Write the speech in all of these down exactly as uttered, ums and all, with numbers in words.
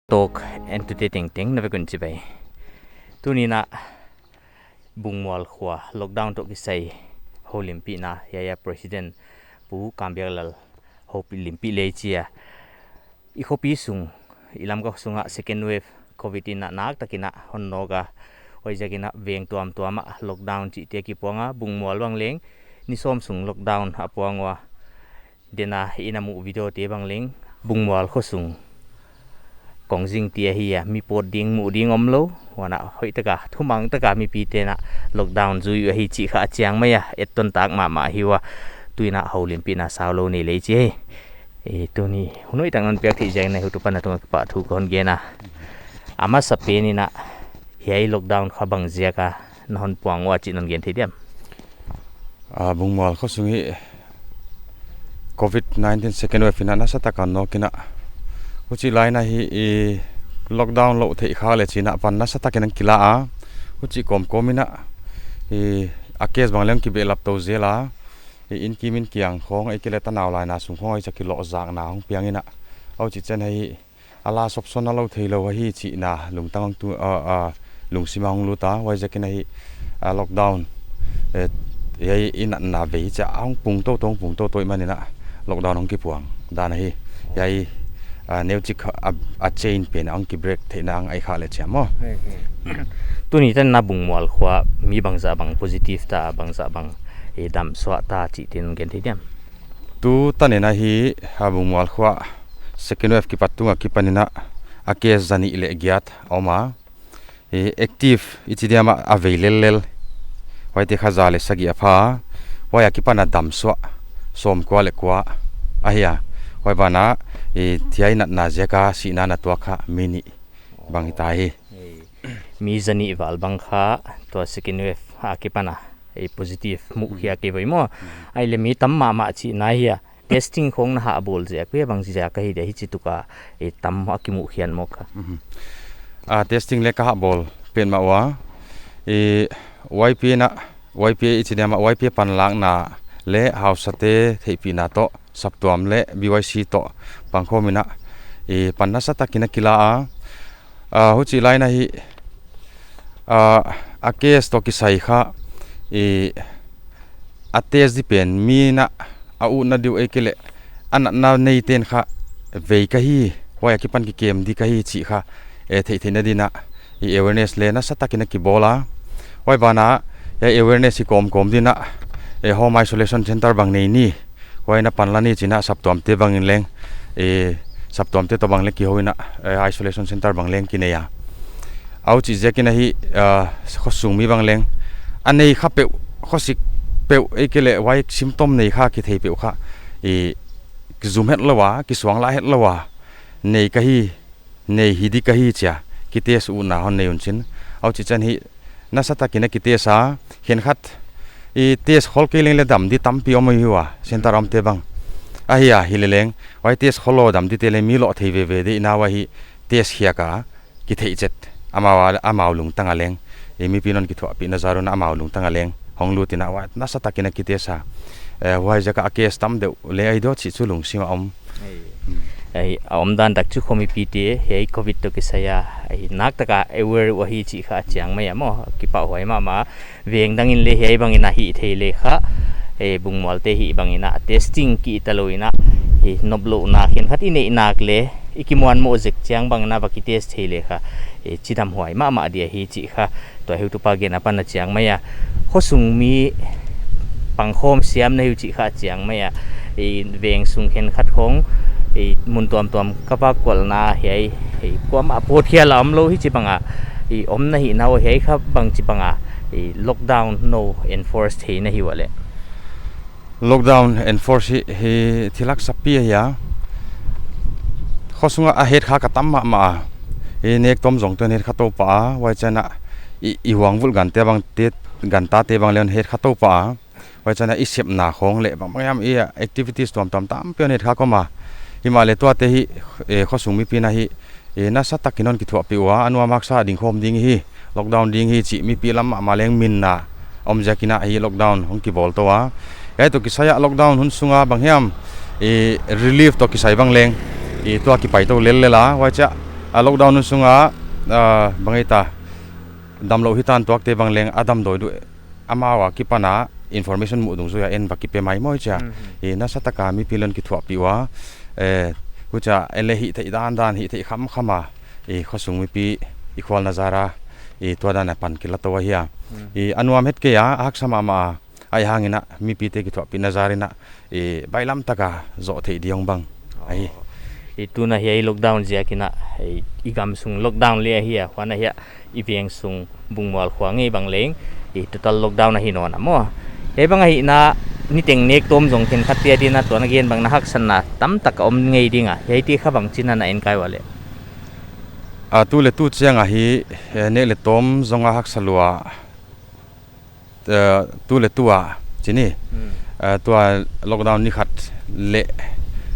Talk entute tengteng na vek un chibai. Tuni'n a Bungmual khua lockdown toh kisai houlimpihna hiai a President Pu Kambiaklal houlimpih lei chia, i khopi sung, i Lamka sunga second wave covid in a naktakin a hon nawk a, huaiziakin a veng tuamtuam ah lockdown chihte kipuang a, Bungmual bang leng ni sawm sung lockdown a puang ua. Tuni'n a i na muh video te bang leng Bungmual khosung kongzing te ahi a, mi pawt ding muh ding omlou, huan a hoih taka thumang taka mipite'n a lockdown zui uh ahi chih kha a chiang mai a, etton tak mahmah hi ua. Tuni'n a houlimpihna saulou nei lei chi hi. E, tuni hun hoih tak non piak theih ziakin na heutupa na tungah kipahthu kon gen a. A masapen in a hiai lockdown kha bang ziaka na hon puang ua chih non gen thei diam? A, Bungmual khosung hi covid nineteen second wave in a nasatak a nawk in a, huchi lai in a hi i lockdown lou theih kha leh chi'n a pan nasatakin a kila a, huchi kawmkawm in a, i, a case bang leng kibehlap tou zel a, i, inn kim inn kiang khawng, ei ke leh tanau laina sung khawng ei cha kilohzakna hong piang in a, huchi chiang hi a last option a lou theilou ahi chihna lungtang tu, a, a, lungsim a hong lut a, huaiziakin a hi, a, lockdown, e, hiai i natna vei chia hong pung toutou, hong pung toutou ahihman in a lockdown hong kipuang dan ahi. Hiai, a, neuchik a, a chain pen hong kibreak theihna hong ahi kha leh chiang maw. Tuni tan a Bungmual khua mi bangzah bang positive ta, bangzah bang, e, damsuak ta chih te non gen thei diam? Tu tan in a hi, a, Bungmual khua second wave kipat tung akipan in a, a case zanih leh giat a om a. E, active i chi diam a, a vei lellel, huaite kha za leh sagih a pha a. Huai akipan a damsuak sawmkua leh kua ahi a. Huai ban ah, e, thiainatna ziaka sihna na tuak kha mi nih bang hita hi. Mi zanih val bang kha tua second wave akipan a, e, positive muhkhiak ahi ve maw. Ahihleh mi tam mahmah chihna hi a, testing khawng na hah bawl ziak ve, bang ziak ahi dia hichi tuk a, e, tam a kimuhkhiak maw kha? A, testing leng ka hah bawl petmah ua. E, YPA na, YPA i chi diam a, YPA panlakna leh hausate theihpihna toh, saptuam leh BYC toh pangkhawm in a, e, pan nasatakin a kila a. A, huchi lai in a hi, a, a case toh kisai kha, e, a test di pen mi in a, a utna di uh ei ke leh a natna neite'n kha vei ka hi, huai akipan kikem di ka hi chih kha, e, theihtheihna din a, e, awareness leng nasatakin a kibawl a. Huai ban ah, e, awareness i kawmkawm din a, e, home isolation center bang nei ni, huai in a panla ni chi'n a saptuamte bang in leng, e, saptuamte toh bang leng kihou in a, e, isolation center bang leng kinei a. Huchi ziakin a hi, a, khosung mi bang leng a nei kha peuh, khosik peuh, ei ke leh huai symptom nei kha kithei peuh kha, e, kizum hetlou a, kisuanglah hetlou a, nei ka hi, nei hi di ka hi chia kitest utna hon nei un chi'n. Huchi chiang hi nasatakin a kitest a, khenkhat, e, test khol kei leng leh dam di tampi om ahi ua, center omte bang. Ahi a, hileleng, huai test khol lou dam dite leng mi loh thei veve di in a, huai hi test hiak a kitheih chet. Amau a, amau lungtang a leng, e, mipi'n hon kithuahpihna zah un amau lungtang a leng hong lut in a, huai nasatakin a kitest a. E, huaiziak a case tam deuh leng ahi diam chih chu lungsim a om. Ei, a omdan tak chu kho mipite, hiai covid toh kisai a, ei, naktak a aware uh ahi chih kha a chiang mai a maw, kipahhuai mahmah. Veng dang in leng hiai bang in a hih theih leh kha, e, Bungmualte hih bang in a testing kihta lou in a, e, noplouhna khenkhat i neih nak leh, i kimuanmoh zek chiang bang in a va kitest theih leh kha, e, chidamhuai mahmah di ahi chih kha tua heutupa genna apan a chiang mai a. Khosung mi pangkhawm siamna hi uh chih kha a chiang mai a. E, veng sung khenkhat khawng, e, mun tuamtuam ka va kualna hiai, e, kuamah pawtkhial a omlou hichi bang a, e, omna hihna uh hiai kha bangchi bang a, e, lockdown nou enforce theihna hi ua leh? Lockdown enforce hi, hi thil haksa pi ahi a. Khosung a het kha ka tam mahmah a. I nek tom zong tu'n het kha tou pah a, huai chiang a i, i huang vulh gante bang te, gantate bang leng het kha tou pah a. Huai chiang a i sepna khawng leh bangbang hiam i activities tuamtuam tampi'n het kha kawm a. Himahleh tuate hi, e, khosung mipi'n a hi, e, nasatakin hon kithuahpih ua, a nuam haksa ding khawm ding hi, lockdown ding hi chih mipi lam mahmah leng minna om ziakin a hi lockdown hong kibawl tou a. Hiai toh kisai a lockdown hun sung a bang hiam, e, relief toh kisai bang leng, e, tua kipai tou lellel a, huai chiang A lockdown hun sunga, ah, bang ei ta, damlou hitan tuakte bang leng a damdawi uh. Amau a kipan a information muh dungzui a en va kipe maimah chia. Mhm. I nasa taka mipi leng kithuahpih ua. Eh, huchia en le hihtheih dandan, hihtheih khamkham a. I khosung mipi i khualna zara. I tua dan a pan kila tou ahi a. Mhm. I a nuam het kei a, a haksa mahmah a. Ahihhangin a, mipite kithuahpihna zarin a, i, bailam taka zoh theih ding bang. Ahi. Oh. I tuna hiai lockdown ziakin a, i, i gam sung lockdown le ahi a, huan a hiai, i veng sung Bungmual khua ngei bang leng, i total lockdown ahi nawn a maw. Hiai bang ahihna, niteng nek tawm zong khenkhatte adin a tuan a gen bang na haksatna tamtak a om ngei ding a, hiaite kha bangchin a na enkai ua le. A tu le tu chiang ahi, eh, nek le tawm zong a haksa lua, eh, tu le tu a, chini. Hmm. Eh, tua lockdown ni khat le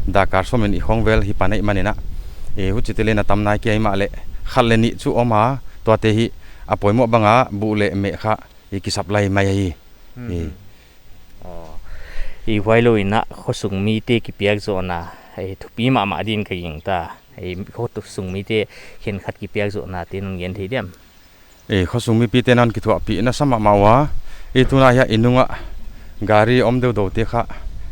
dak kar sawmin i khong vel hi pan ahihmanin a. Eh, huchite leng a tam nai kei a himahleh khat le nih chu om a, tuate hi a poimoh bang a buh le meh kha i ki supply mai ahi. Hmm. Eh. Oh. I huailou in a khosung mite kipiak zohna, eh, thupi mahmah din ka gingta. Eh, khosung mite khenkhat kipiak zohnate non gen thei diam. Eh, khosung mipite'n a kithuahpih nasa mahmah ua. Eh, tuna hiai i nung a gari om deuhdeuhte kha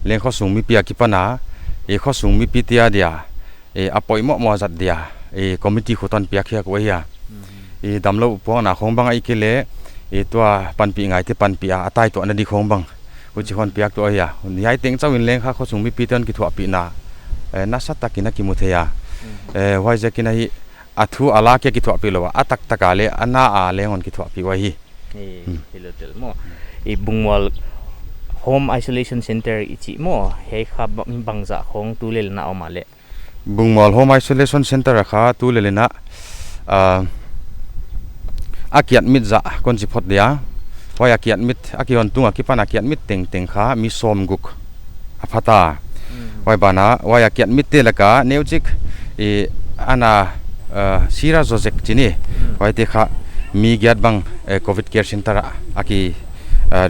leng khosung mipi a kipan a. Eh, khosung mipite adia. Eh, a poimoh moh zat dia. Eh, committee khut ah piak hiak uh ahi a. Mhm. Eh, damlou puakna khong bang ahihkeileh. Eh, tua panpih ngaite panpih a, a taituahna di khong bang. Huchi khong piak tuah ahi a. Hiai teng chauhin leng kha khosung mipite'n kithuahpihna. Eh, nasa takin a kimu thei a. Mhm. Eh, huaiziakin ahi a thu a la kia kithuahpih lou a, a taktak a le, a na a leng hon kithuahpih ua hi. Eh, hmm. Hilou tel maw. I Bungmual Home Isolation Center i chih maw, hiai kha ba-, bangzah khong tulel na om a le. Bungmual Home Isolation Center a kha tulel in a, ah, a ki admit zah kon chi phot dia. Huai a ki admit, a kihon tung a kipan a ki admit tengteng kha mi sawmguk a pha ta. Mm. Huai ban a, huai a ki admit te laka neuchik i ana, eh, sira zozek chini. Mm. Huaite kha mi giat bang, eh, covid care center a, a ki, eh,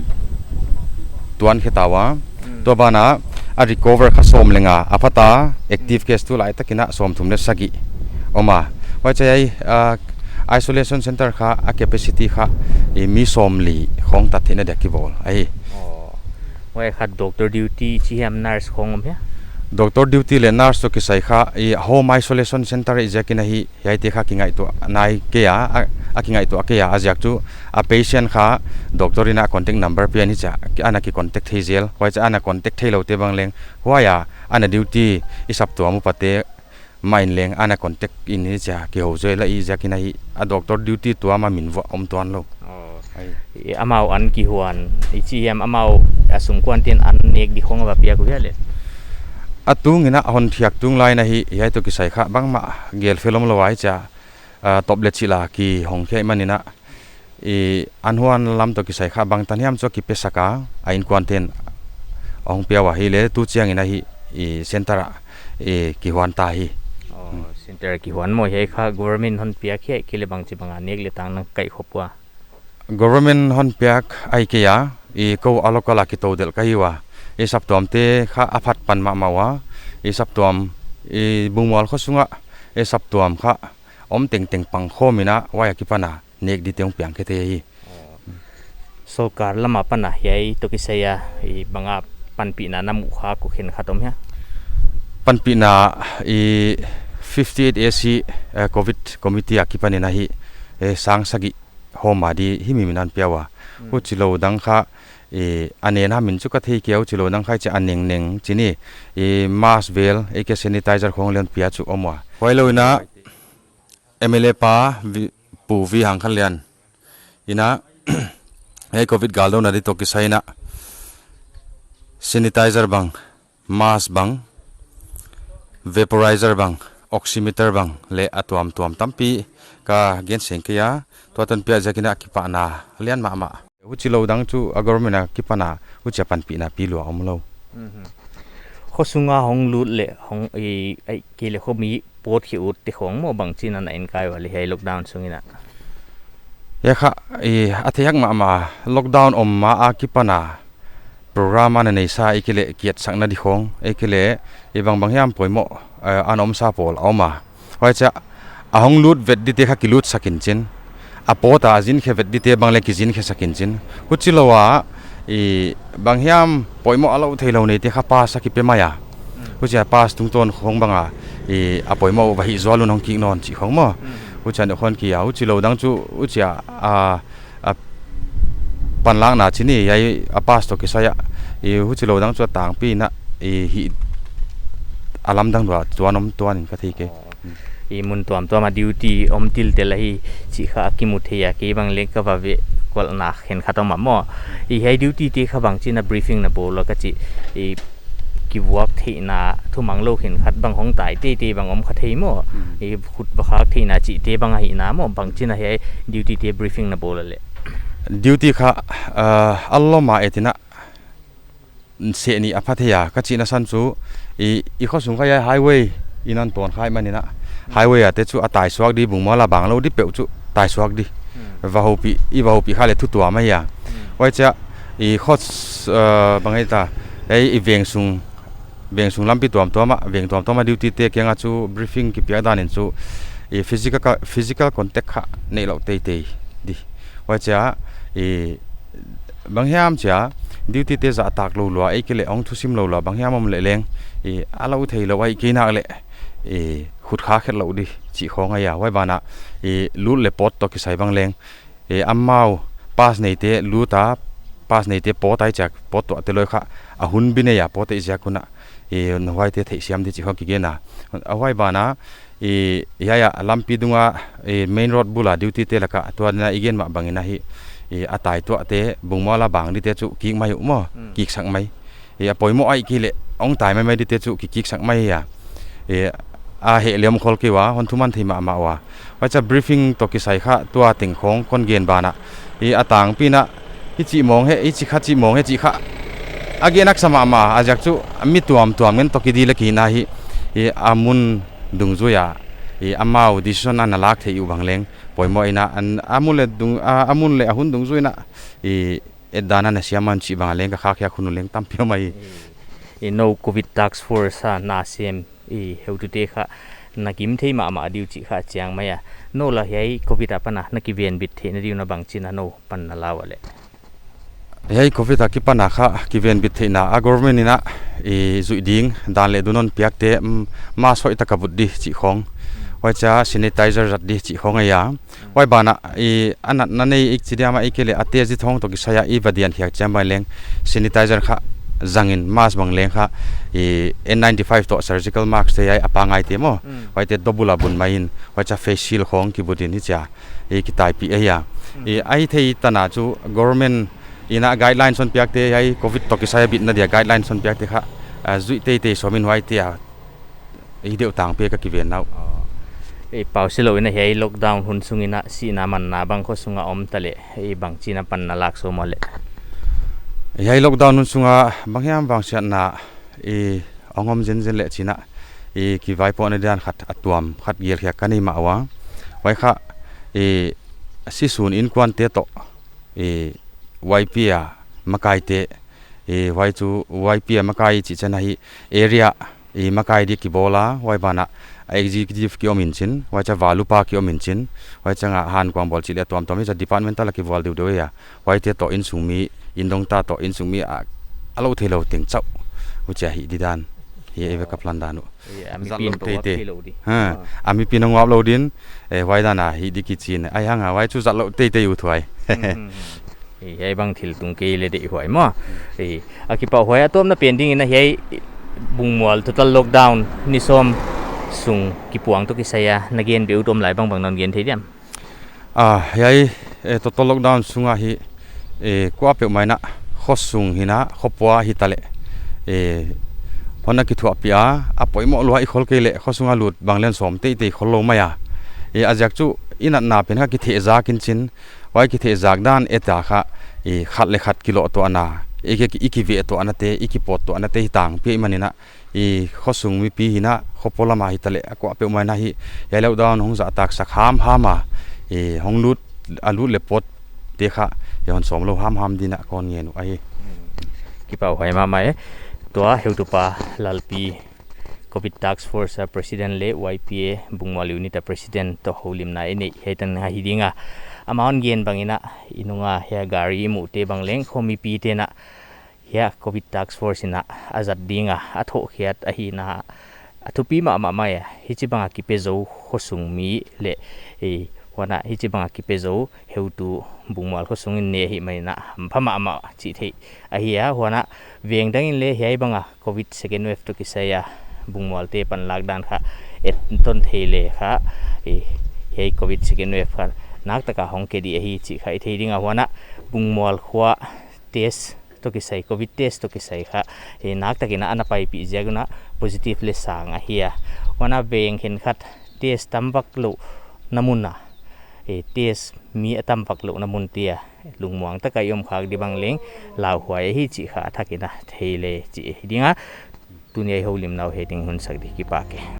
tuan khe ta ua. Mm. Tua ban a, a recover kha sawm le nga a pha ta, active case tulai takin a sawmthum le sagih om a. Huaichiang a, ah, isolation center kha a capacity kha i mi sawmli khong tat theihna dia kibawl ahi. Oh. Huai kha doctor duty chih hiam, nurse khong om hia? Doctor duty le nurse toh kisai kha i home isolation center i ziakin ahi, hiaite kha kingaihtuah nai kei a, a, a kingaihtuah kei a, a ziak chu a patient kha doctor in a contact number piak in hichia, ana ki contact thei zel, huaichiang ana contact theiloute bang leng, huai a ana duty i saptuam upate, mah in leng ana contact in hichia kihou zual a i ziakin ahi a doctor duty tuam a min vuah om tuan lou. Oh. Ai. I amau an kihuan, i chih hiam amau a sungkuante'n an nek di khong a va piak uh hia le. A tungin a hon thiak tung lai in ahi, hiai toh kisai kha bangmah gelfel omlou a hichia, ah, top le chih la kihong khe manin a. I an huan lam toh kisai kha bangtan hiam chu kipesak a, a inkuante'n hong pia ua hileh tu chiangin ahi i center a i kihuan ta hi. Oh, hmm. Center kihuan maw, hiai kha government hon piak hia ahihkeileh bangchi bang a nek le tang na kaihkhop ua? Government hon piak ahihkei a, i kou a local a kitou delh ka hi ua. I saptuamte kha a phat pan mahmah ua. I saptuam, i Bungmual kho sunga, i saptuam kha om tengteng pangkhawm in a, huai akipan a nek dite hong piang khe thei hi. Oh. Sorkar lam apan a hiai toh kisai a, i bang a panpihna na muh kha khenkhat om hia? Panpihna i fifty-eight A C, eh, covid committee akipan in ahi, eh, sang sagih hawm a di hi mi min hon pia ua. Hmm. Huchilou dang kha, eh, a nena min chu ka thei kei a, huchilou dang kha hichia a nengneng chini, eh, mask vel, eh, kei sanitizer khong leng pia chu om ua. Huailou in a, M L A pa, Vi-, Pu Vihangkhanlian in a, hiai covid galdouna di toh kisai in a, sanitizer bang, mask bang, vaporizer bang, oximeter bang, le a tuamtuam tampi ka gen seng kei a, tua hon piak ziakin a kipahna lian mahmah. Huchilou dang chu a government akipan a, huchia panpihna pi lua omlou. Mhm. Kho sunga hong lut le, hong i, ahihkeileh khomi pawtkhe utte khong maw bangchin a na enkai ua le hiai lockdown sungin a? Hiai kha, i, a theihhak mahmah, lockdown om ma akipan a, program ana neisa ahihkeileh kietsakna di khong, ahihkeileh, i bangbang hiam poimoh, eh, ana omsa pawl a om a. Huaichia, A hong lut vet dite kha kilut sak in chin. A pawt a zin khe vet dite bang leng kizin khe sak in chin. Huchilou a, i, bang hiam poimoh a lou theilou neite kha pass a kipe mai a. Huchia pass tungtawn khong bang a, i, a poimoh va hih zual un hong kik nawn chih khong maw. Huchia ni khon kia, huchilou dang chu, huchia, a, a panlakna chih ni, hiai a pass toh kisai a, i, huchilou dang chu a tangpi in a, i, hi a lamdang lua tuan om tuan in ka thei kei. I mun tuamtuam a duty om tiltel ahi chih kha a kimu thei a, kei bang leng ka va veh kolhna khenkhat om a maw. I hiai duty te kha bangchin a briefing na bawl ua ka chih, i kivuak theihna thumanglou khenkhat bang hong tai teitei bang om kha thei maw. I khut va khak theihna chihte bang ahihna maw, bangchin a hiai duty te briefing na bawl a leh. Duty kha, ah, a lom a et in a, seh ni a pha thei a, ka chihna san chu, i, i khosung kha hiai highway in a tawn kha ahihman in a, highway a te chu a taisuak di, Bungmual a bang lou di peuh chu taisuak di. Va houpih, i va houpih kha leh thu tuam ahi a. Huai chia, i khos, ah, bang ahia, ei i veng sung, veng sung lampi tuamtuam a, veng tuamtuam a duty te kiang a chu briefing kipiak dan in chu, i physical, physical contact kha neilou teitei di. Huai chia, i bang hiam chia, duty te zahtak lou lua, ei kei leh hong thusim lou lua, bang hiam om leh leng, i a lou theilou ahihkeileh, i khut khak khetlou di chih khong ahi a, huai ban a, i lut leh pawt toh kisai bang leng, i amau pass neite lut a, pass neite pawt a chia, pawt tuah te loi kha, a hun bi nei a pawt te ziak un a, i huaite theihsiam di chih khong kigen a. A huai ban a, i, hiai a lampi dung a, i main road bul a duty te lak a, tua ding a i gen mah bang in a hi, i a taituah te, Bungmual a bang dite chu kik mai uh maw, kik sak mai. I a poimoh ahihkeileh, hong tai maimai dite chu kikik sak mai a. I a heh leh om khol kei ua, hon thuman thei mahmah ua. Huai chia briefing toh kisai kha, tua teng khong kon gen ban a. I a tangpi in a, hichi mawng he, hichi kha chi mawng he chih kha. A gen haksa mahmah, a ziak chu mi tuamtuam ngen toh kidil a ki na hi. I a mun dungzui a, i amau decision a na lak theih uh bang leng poimoh in a, an, a mun leh dung, a, a mun leh a hun dungzui in a, i et dan a na siam man chih bang a leng ka khak hiak hun leng tampi om ahi. I nou Covid Task Force a na sem, i heutute kha na kim thei mahmah di uh chih kha chiang mai a. Nou la hiai Covid apan a na kivenbit theihna di uh na bangchin a nou pan na la ua leh. Hiai Covid a kipan a kha kivenbit theihna a government in a, i zuih ding dan leh dun hon piak te, mm, mask hoihtak a vut di chih khong. Huai chia sanitizer zat di chih khong ahi a. Huai ban a, i a natna nei i chi diam a, ei kei leh a test di thong toh kisai a i va dian khiak chiang mai leng sanitizer kha zang in, mask bang leng kha, i N ninety-five toh surgical mask te hiai a pangai te maw. Huaite double a bun mai in, huai chia face shield khong kibut in hichia i kitaipih ahi a. I a hihtheih tan a chu government in a guidelines hon piak te, hiai Covid toh kisai a bitna dia guidelines hon piak te kha, a zuih teitei sawm in huaite a, i deuh tangpi ka kiven nau. I pau silou in a hiai lockdown hun sung in a sihna manna bang khosung a om ta leh, i bangchin a pan na lak sawm ua leh. Hiai lockdown hun sung a bang hiam vangsiatna, i hong om zenzen leh chih in a, i kivaipohna dan khat a tuam khat gel khiak ka nei mah ua. Huai kha, i sisun innkuan te toh, i Y P a makai te, i huai chu Y P a makai chih chiang a hi area, i makai di kibawl a, huai ban a, a executive ki om in chin, huai chia valupa ki om in chin, huai chiang a hankuang bawl chih leh tuamtuam hichia departmental a kivual deuhdeuh ahi a, huaite toh insung mi, indongta toh insung mi a, a lou theilou teng chauh, huchia hih di dan, hi ei ve ka plan dan uh. I a mipi in toh uap theilou di. Ha, a mipi in hong uap lou din, eh, huai dan a hih di kichi in, ahihhang a huai chu zat lou teitei uh thuai. I hiai bang thil tung kei leh deihhuai maw. I a kipahhuai a tawpna pen ding in a hiai Bungmual total lockdown ni sawm sung kipuang toh kisai a na gen beh ut om lai bangbang non gen thei diam? A, hiai, eh, total lockdown sung a hi, eh, kuapeuhmah in a khosung hi in a khopua hi ta leh, eh, hon na kithuahpih a, a poimoh lua i khol kei leh khosung a lut bang leng sawm teitei khol lou mai a. Eh, a ziak chu i natna pen kha kithehzak in chin, huai kithehzak dan et a kha, i khat leh khat kilohtuahna, i ki, i kivehtuahna te, i kipawttuahna te hi tangpi ahihman in a, i khosung mipi hi in a, khopo lam a hi ta leh, a kuapeuhmah in a hi, hiai lockdown hong zahtaksak hamham a, i hong lut, a lut leh pawt te kha, i hon sawm lou hamham din a kon ngen uh ahi. Kipahhuai mahmah e, tua heutupa Lalpi Covid Task Force a President leh Y P A Bungmual Unit a President toh houlimna i neih hiai tan ahi ding a. Amau a gen bang in, i nung a hiai gari i muhte bang leng khomipite'n hiai Covid Task Force in a zat ding a, a thohkhiat ahihna a thupi mahmah mai a, hichibang a kipe zou khosung mi leh, huan hichibang a kipe zou heutu Bungmual khosung in ne ahihman in hampha mahmah chih theih ahi a. Huan veng dang in leng hiai bang a Covid second wave toh kisai a Bungmualte panlak dan kha etton thei leh kha, hiai Covid second wave kha naktak a hong ke ding ahi chih kha i thei ding a. Huan Bungmual khua test toh kisai, Covid test toh kisai kha naktak in ana paipih ziak un positive leng sang ahi a. Huan veng khenkhat test tamvak louhna mun a, test mi a tamvak louhna munte a lungmuang tak a i om khak ding bang leng lauhuai ahi chih kha a thak in thei leh chih ahi ding a. Tuni a i houlimna uh hiai ding hun sak di, kipak e.